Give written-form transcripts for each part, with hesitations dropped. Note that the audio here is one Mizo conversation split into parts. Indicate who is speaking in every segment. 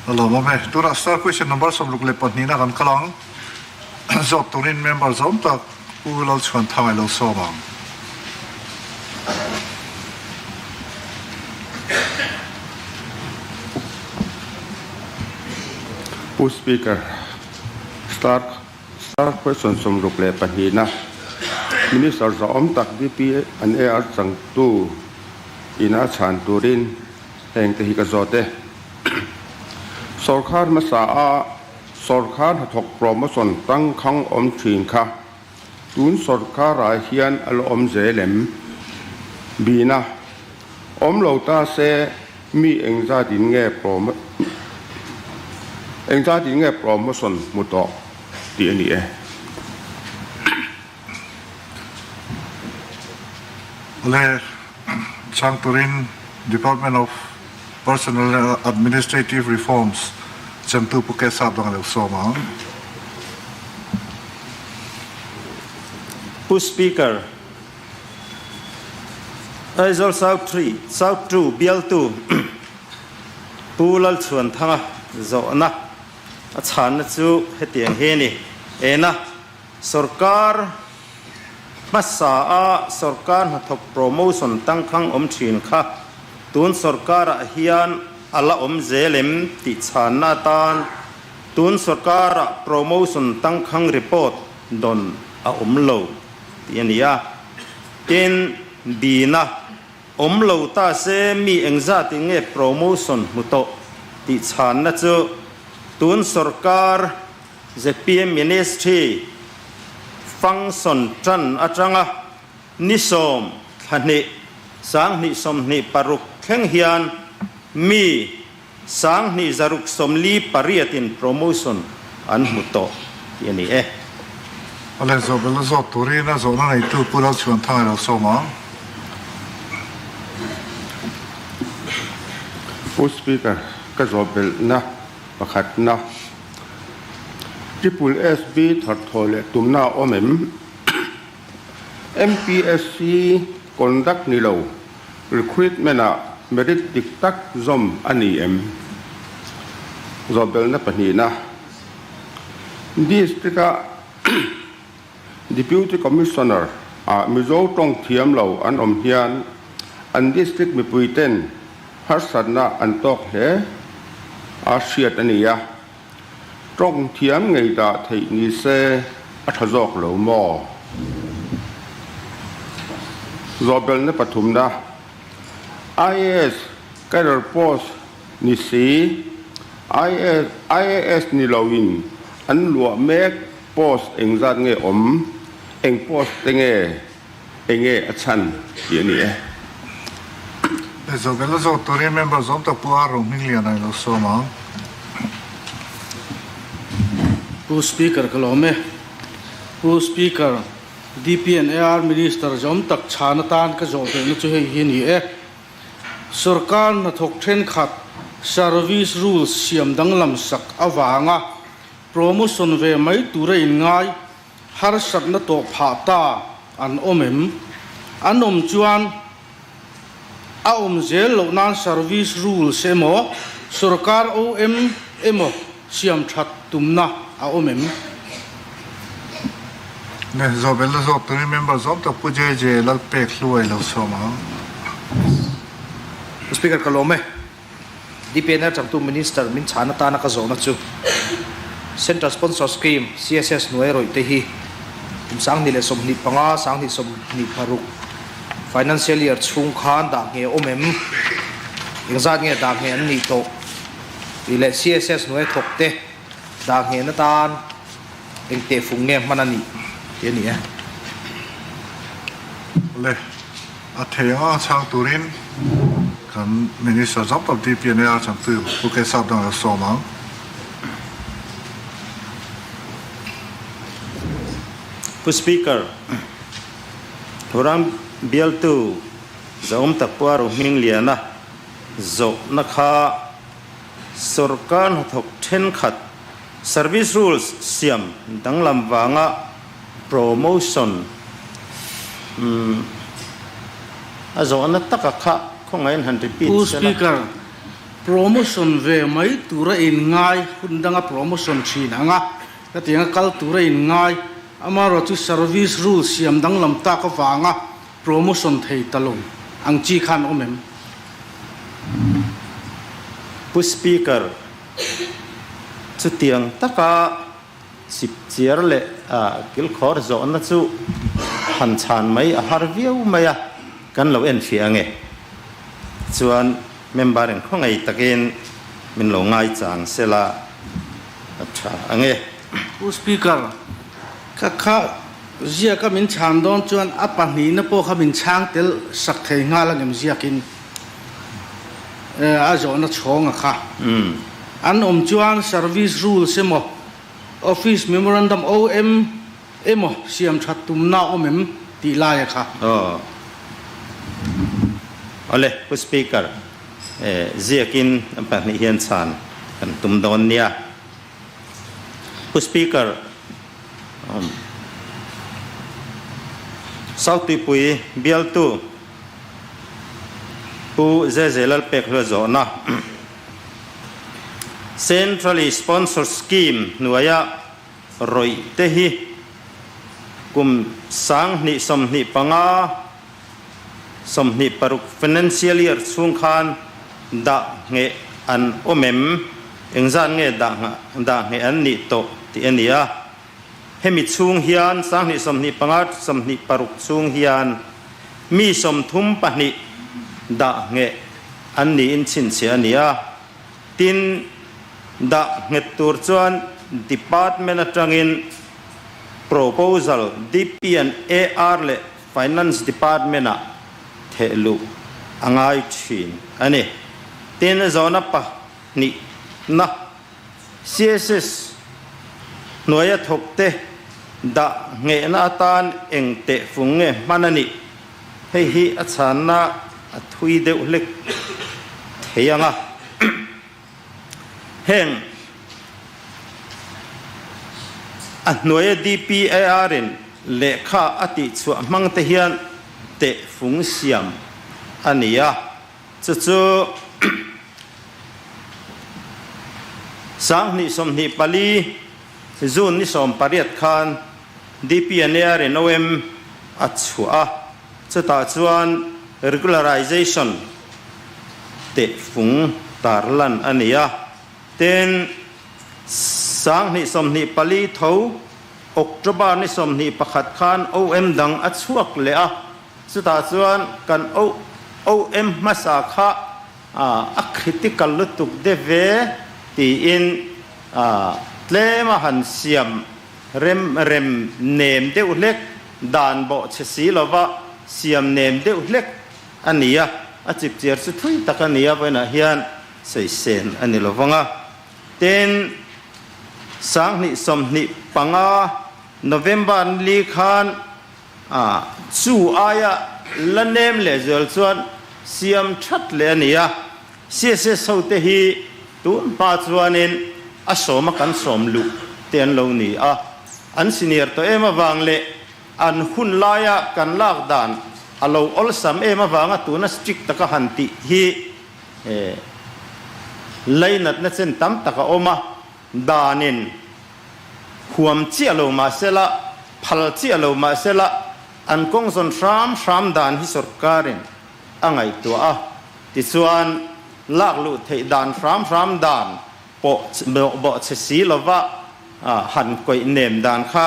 Speaker 1: A lawmawm e. Tunah star question number 62 na kan kal ang. Zawt turin member zawm tak Pu Lalchhuanthanga i lo sawm ang.
Speaker 2: Pu Speaker, star star question 62 na Minister zawm tak DP an AR changtu ina chhan turin heng te hi ka zawt e. Sorkar hmasa a sorkar hnathawk promotion tangkhang awm thin kha tun sorkarah hian a la awm zel em? Bina, awm lo ta se mi engzat in nge engzat in nge promotion hmu tawh tih a ni e.
Speaker 1: Awle, chhang turin Department of Personnel and Administrative Reforms chemtu Pu Kesap dang a lo sawm ang.
Speaker 3: Pu Speaker, Aizawl South 3, South 2 bialtu Pu Lalchhuanthanga zawhna a chhanna chu hetiang hi a ni. Ena. Sorkar hmasa a sorkar hnathawk promotion tangkhang awm thin kha tun sorkarah hian a la awm zel em tih chhanna atan tun sorkarah promotion tangkhang report dawn a awm lo tih a ni a. Tin, Dina awm lo ta se mi engzat in nge promotion hmu tawh tih chhanna chu tun sorkar Zpm Ministry function tan atanga ni sawm thla hnih sanghnih 26 thleng hian mi sanghnih zaruk 48 in promotion an hmu tawh tih a ni e.
Speaker 1: Awle zawhbel a zawt turin a zawhna neitu Pu Lalchhuanthanga lo sawm ang.
Speaker 2: Pu Speaker, ka zawhbelhna pakhatna Triple SB thar thaw leh tumna a awm em? MPSC conduct ni lo recruitment ah merit dik tak zawm a ni em? Zawhbelna pahnihna District ah Deputy Commissioner ah Mizo tawng thiam lo an awm hian an district mipui ten harsatna an tawk hle a hriat a ni a. Tawng thiam ngei dah theih ni se a tha zawk lo maw? Zawhbelna pathumna, IAS cadre post ni si, IAS ni loin an luah mek post engzat nge awm, eng post te nge, enge a chhan tih a ni e.
Speaker 1: Zawhbelna zawk turin member zawm tak pawh a Rohminglian a ilo sawm ang.
Speaker 4: Pu Speaker ka lawm e. Pu Speaker, DP and AR Minister zawm tak chhan atan ka zawh belhna chu hei hi a ni e. Sorkar hnathawk thenkhat service rules siam danglam sak avanga promotion ve mai tura inngai harsatna tawh phah ta an awm em? An awm chuan a awm zel loh nan service rules emaw, sorkar OM emaw siam that tumna a awm em?
Speaker 1: Ne, Zawhbelna zawk turin member zawm tak Pu JJ Lalpek Hluai lo sawm ang.
Speaker 5: Pu Speaker ka lawm e. DPNR changtu Minister min chhan atana ka zawhna chu Central Sponsor Scheme, CSS, hnuai rawih te hi kum 2025, 2026 Financial Year chhung khan dah nge awm em? Engzat nge dah nge an nih tawh? Tih leh CSS hnuai thawk te dah ngen atan eng tehfung nge hman a nih tih a ni e.
Speaker 1: Le. A thei anga chhang turin kan Minister zawng tak DPNA changtu Pu Kesap dang a sawm ang.
Speaker 3: Pu Speaker, Thuram bialtu Zaum Takpuaru Hmingliana zawhna kha sorkar hnathawk thenkhat service rules siam danglam vanga Promotion umm a zawhna taka kha khawngaihin han repeat
Speaker 4: Pu
Speaker 3: sela.
Speaker 4: Speaker, Promotion ve mai tura in ngai hun danga promotion thin ang a, hetianga kal tura in ngai amaherawh chu service rule siam danglam tak avanga promotion thei ta lo ang chi khan awm em?
Speaker 3: Pu Speaker, chutiang taka chipchiar leh kilkhawr zawhna chu han chhan mai a har viau mai a, kan lo enfiah ange. Chuan member in khawngaih takin min lo ngaichang sela a tha ange.
Speaker 4: Pu Speaker, ka kha ziaka min chhan dawn chuan a pahnihna pawh kha min chhang tel sak thei nghal angem ziakin a zawhna chhawng a kha. An awm chuan Service Rules emaw Office Memorandum, OM, Emaw siam that tumna awm em tih lai a kha.
Speaker 3: Aw. Awle, Pu Speaker, ziakin pahnih hian chhan kan tum dawn nia. Pu Speaker, South Tuipui bialtu Pu Zeze Lalpekhlua zawhna Centrally Sponsored Scheme hnuaia rawih te hi kum 2025, 26 financial year chhung khan dah ngheh an awm em? Engzat nge dah ngheh an nih tawh tih a ni a. Hemi chhung hian 2025, 26 chhung hian mi 32 dah ngheh an niin chhinchhiah a ni a. Tin, dah nghet tur chuan Department atangin proposal DP and AR leh Finance Department-ah theh luh a ngai thin a ni. Tin, zawhna pahnihna CSS hnuaia thawkte dah nghehna atan eng tehfung nge hman a nih? Hei hi a chhanna a thui deuh hlek thei ang a. Heng a hnuaia DPAR in lehkha a tihchhuah hmang te hian tehfung siam a ni a, chu chu 2024 June ni 18 khan DPNAR in OM a chhuah a, chutah chuan regularization tehfung tarlan a ni a. Tin, 2024 tho October ni 21 khan OM dang a chhuak leh a, chutah chuan kan OM hmasa kha a critical lutuk deuh ve tiin tlem a han siam Rem rem nem deuh hlek, dan bawh chhe si lova siam nem deuh hlek a ni a, a chipchiar chu thui tak a ni a, vawiinah hian sawi sen a ni lovang a. Tin, 2025 November ni khan chu aia la nem lehzual chuan siam that leh a ni a, CSS hote hi tun hma chuanin a sawma kan sawm luh te an lo ni a, an senior tawh em avang leh an hun laia kan lak dan a lo awlsam em avanga tuna strict taka han tih hi lainatna chen tam tak a awm a, danin huam chiah lo mahsela, phal chiah lo mahsela an kawng zawn hram hram dan hi sorkarin a ngaihtuah a, tichuan lak luh theih dan hram hram dan pawh bawh chhe si lova han kawih nem dan kha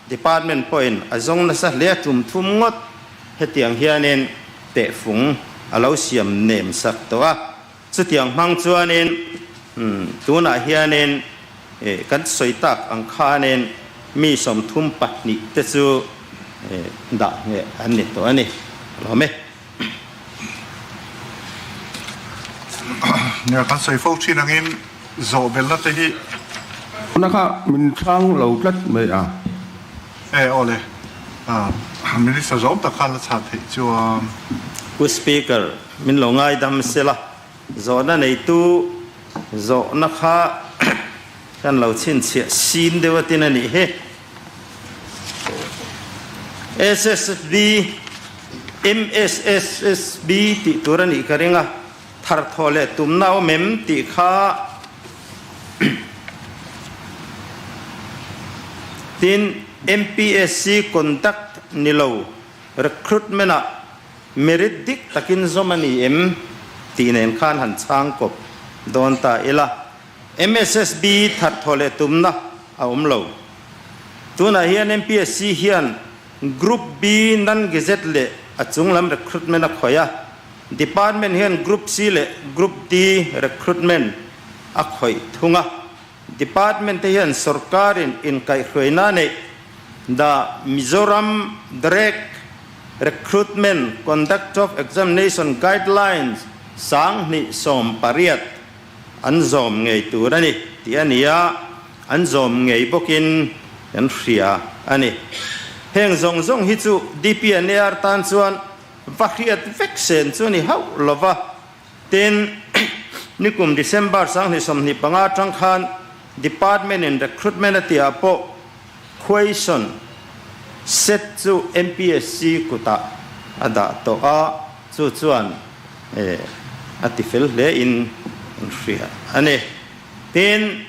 Speaker 3: department pawhin a zawng nasa hle a tum thum ngawt. Hetiang hianin tehfung a lo siam nem sak tawh a, chutiang hmang chuanin tunah hianin kan sawi tak ang khanin mi 32 te chu dah ngheh an ni tawh a ni. Lawm e.
Speaker 1: Nia kan sawi fo thin angin zawh belna te hi.
Speaker 2: Tuna kha min chhang lo tlat mai a.
Speaker 1: E aw le, Minister zawm tak khan la chhan theih chuan.
Speaker 3: Pu Speaker, min lo ngaidam sela, zawhna neitu zawhna kha kan lo chhinchhiah sin deuh atin a nih hi. SSB, MSSSB tih tur a nih ka ring a, Tharthawh leh tumna a awm em tih kha tin MPSC conduct ni lo recruitment ah merit dik takin zawm a ni em tih nen khan han chhang kawp dawn ta ila. MSSB tharthawh leh tumna a awm lo. Tunah hian MPSC hian Group B non-gazette leh a chunglam recruitment a khawih a. Department hian Group C leh Group D recruitment a khawih thung a. Department te hian sorkarin inkaihhruaina neih The Mizoram Direct Recruitment Conduct of Examination Guidelines 2018 an zawm ngei tur a ni tih a ni a, an zawm ngei bawkin kan hria a ni. Heng zawng zawng hi chu DPNAR tan chuan Va hriat vek sen chu a ni hauh lo va, tin, nikum December 2025 atang khan Department in Recruitment a tihah pawh question set chu MPSC kutah a dah tawh a, chu chuan a ti fel hle in an hria a ni. Tin,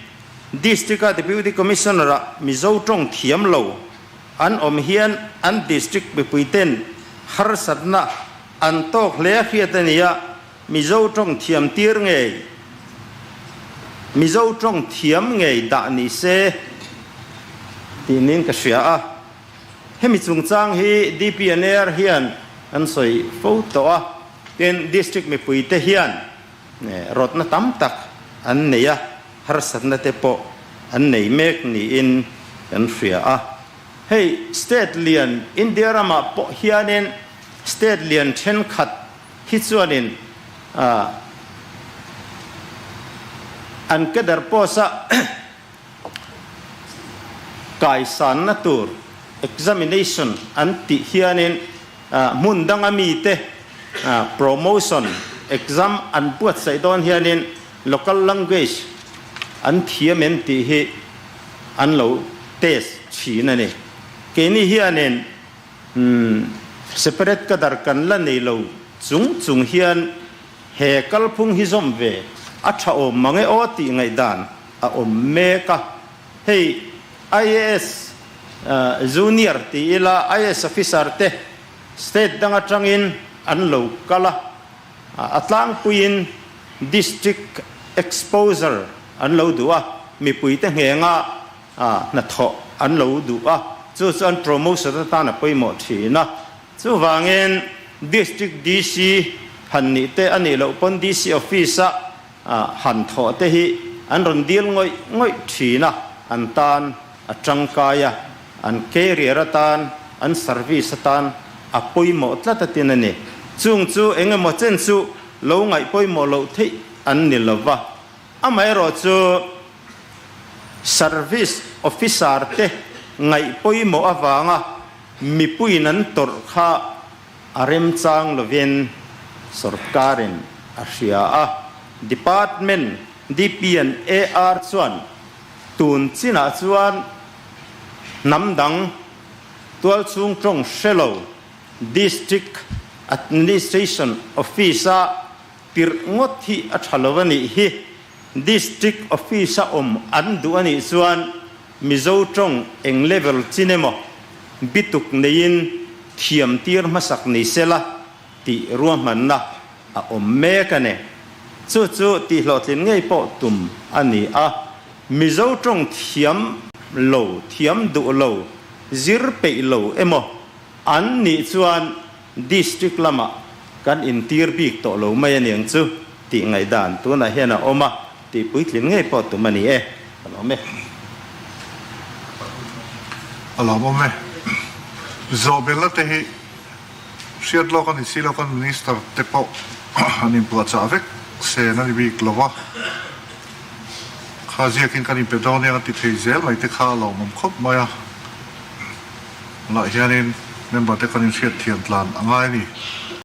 Speaker 3: District-a Deputy Commissioner-ah Mizo tawng thiam lo An awm hian an district mipuiten harsatna an tawk hle a hriat a ni a, Mizo tawng thiam tir ngei, Mizo tawng thiam ngei dah ni se tih niin ka hria a. Hemi chungchang hi DPNR hian an sawi fo tawh a, tin district mipuite hian rawtna tam tak an nei a. Harsatna te pawh an nei mek niin kan hria a. Hei state lian India ramah pawh hianin state lian thenkhat hi chuanin an cadre post a kaisanna tur examination an tih hianin hmun danga mite promotion exam an buatsaih dawn hianin Local language an thiam em tih hi an lo test thin a ni. Keini hianin separate cadre kan la nei lo chung chung hian he kalphung hi zawm ve a tha awm mang e aw tih ngaihdan a awm mek a. Hei IAS junior ti ila IAS officer te state dang atangin an lo kal a. A tlangpuiin District Exposure an lo duh a, mipuite nghenga hnathawh an lo duh a, chu chu an promotion atan a pawimawh thin a. Chuvangin District DC han nih te a nih loh pawn DC Office-a han thawh te hi an rawn dil ngawih ngawih thin a, an tan a tangkai a, an career atan, an service atan a pawimawh tlat a tin a ni. Chung chu eng emaw chen chu lo ngaih pawimawh loh theih an ni lo va. Amaherawh chu service officer te ngaih pawimawh avanga mipuiin an tawrh kha a remchang lovin sorkarin a hria a. Department DP and AR chuan Tun chinah chuan hnam dang tualchhung tawng hre lo District Administration Office-a tirh ngawt hi a tha lo a nih hi. District Office-a awm an duh a nih chuan Mizo tawng eng level chin emaw bituk neiin thiam tir hmasak ni sela tih ruahmanna a awm mek a ni. Chu chu tihhlawhtlin ngei pawh tum a ni a. Mizo tawng thiam lo, thiam duh lo, zir peih lo emaw an nih chuan District lamah kan intir bik tawh lo mai a niang chu tih ngaihdan tunah hian a awm a, tih puitlin ngei pawh tum a ni e. Ka lawm e.
Speaker 1: A lawmawm e. Zawhbelna te hi Hriat lawk a ni si lo kan Minister te pawh an inpuahchah vek sen a ni bik lo va, kha ziakin kan inpe dawn hian a ti thei zel mai te kha a lawmawm khawp mai a, tunah hianin member te kan inhriat thiam tlan a ngai a ni.